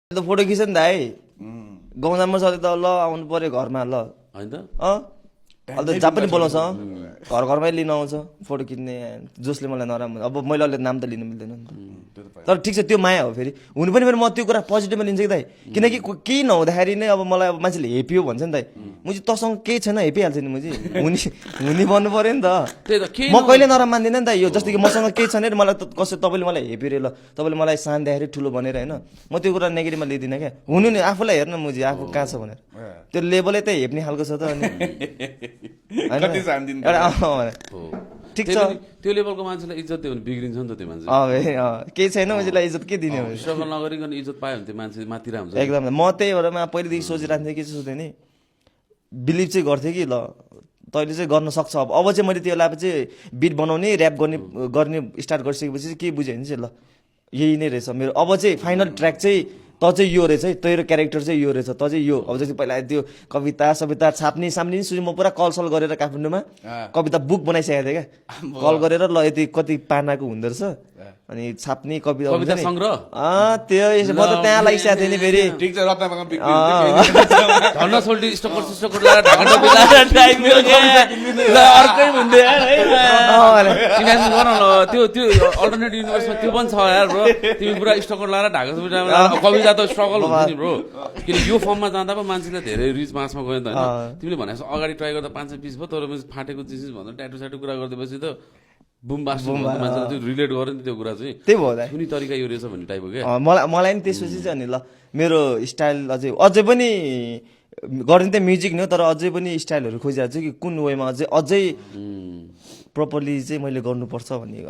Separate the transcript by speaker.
Speaker 1: त फोटो खिच नि दाइ गाउँदामा सधैँ त ल आउनु पर्यो घरमा ल
Speaker 2: होइन त
Speaker 1: अहिले त जहाँ पनि बोलाउँछ घर घरमै लिन आउँछ फोटो खिच्ने जसले मलाई नराम्रो अब मैले अहिले नाम त लिनु मिल्दैन नि त तर ठिक छ त्यो माया हो फेरि हुनु पनि फेरि म त्यो कुरा पोजिटिभमा लिन्छु कि दाइ किनकि केही नहुँदाखेरि नै अब मलाई अब मान्छेले हेपी हो भन्छ नि दाइ म चाहिँ तँसँग केही छैन हेपी हाल्छ नि म चाहिँ हुने भन्नु पर्यो नि त
Speaker 2: त्यही त केही
Speaker 1: म कहिले नराम्रो मान्दिनँ नि त यो जस्तो कि मसँग केही छैन मलाई त कसै तपाईँले मलाई हेपी रे ल तपाईँले मलाई सान देखाएर ठुलो भनेर होइन म त्यो कुरा नेगेटिभमा लिँदिनँ क्या हुनु नि आफूलाई हेर्न मुजी आफू कहाँ छ भनेर त्यो लेभलै त हेप्ने खालको छ त अनि
Speaker 3: कति सान दिनु
Speaker 1: ठिक छ
Speaker 2: त्यो लेभलको मान्छेलाई इज्जत दियो भने बिग्रिन्छ नि त त्यो मान्छे
Speaker 1: केही छैन मान्छेलाई इज्जत के दिने हो
Speaker 2: स्ट्रगल नगरिकन इज्जत पायो भने त्यो मान्छे माथिर हुन्छ
Speaker 1: एकदम म त्यही भएर पहिलेदेखि सोचिरहेको थिएँ के चाहिँ सोध्थेँ नि बिलिभ चाहिँ गर्थेँ कि ल तैँले चाहिँ गर्न सक्छ अब चाहिँ मैले त्यो लागि चाहिँ बिट बनाउने ऱ्याप गर्ने स्टार्ट गरिसकेपछि चाहिँ के बुझेँ भने चाहिँ ल यही नै रहेछ मेरो अब चाहिँ फाइनल ट्र्याक चाहिँ त चाहिँ यो रहेछ है तेरो क्यारेक्टर चाहिँ यो रहेछ त चाहिँ यो अब जस्तै पहिला त्यो कविता सविता छाप्ने साम्ने सुनि म पुरा कलसल गरेर काठमाडौँमा कविता बुक बनाइसकेको थिएँ क्या कल गरेर ल यति कति पानाको हुँदो रहेछ अनि छाप्ने कविता
Speaker 2: कविता सङ्ग्रह
Speaker 1: त्यो म त त्यहाँ लागिसकेको थिएँ नि फेरि
Speaker 3: ठिक छ रत्नमामा
Speaker 2: धन्न सोल्टी स्टोकर लगाएर ढाका टोपी लगाएर टाइम ल अर्कै हुन्थ्यो यार है इमेजिन गर न त्यो अल्टरनेट युनिभर्समा त्यो पनि छ यार ब्रो तिमी पुरा स्टोकर लगाएर ढाका टोपी लगाएर कविता त स्ट्रगल हुन्छ नि ब्रो किन यो फर्ममा जाँदा पो मान्छेले धेरै रिच मासमा गयो नि त होइन तिमीले भने जस्तो अगाडि ट्राई गर्दा 500 पिस भयो तर फाटेको चिज भनेर ट्याटु स्याटु कुरा गरिदिएपछि त बुम बास्ट मान्छेले त्यो रिलेट गर्यो नि त्यो कुरा चाहिँ
Speaker 1: त्यही भयो दाइ
Speaker 2: कुनै तरिका यो रहेछ भन्ने टाइपको क्या
Speaker 1: मलाई नि त्यसपछि चाहिँ अनि ल मेरो स्टाइल अझै पनि गरिदिनु त म्युजिक नै हो तर अझै पनि स्टाइलहरू खोजिरहेको छु कि कुन वेमा अझै प्रपरली चाहिँ मैले गर्नुपर्छ भन्ने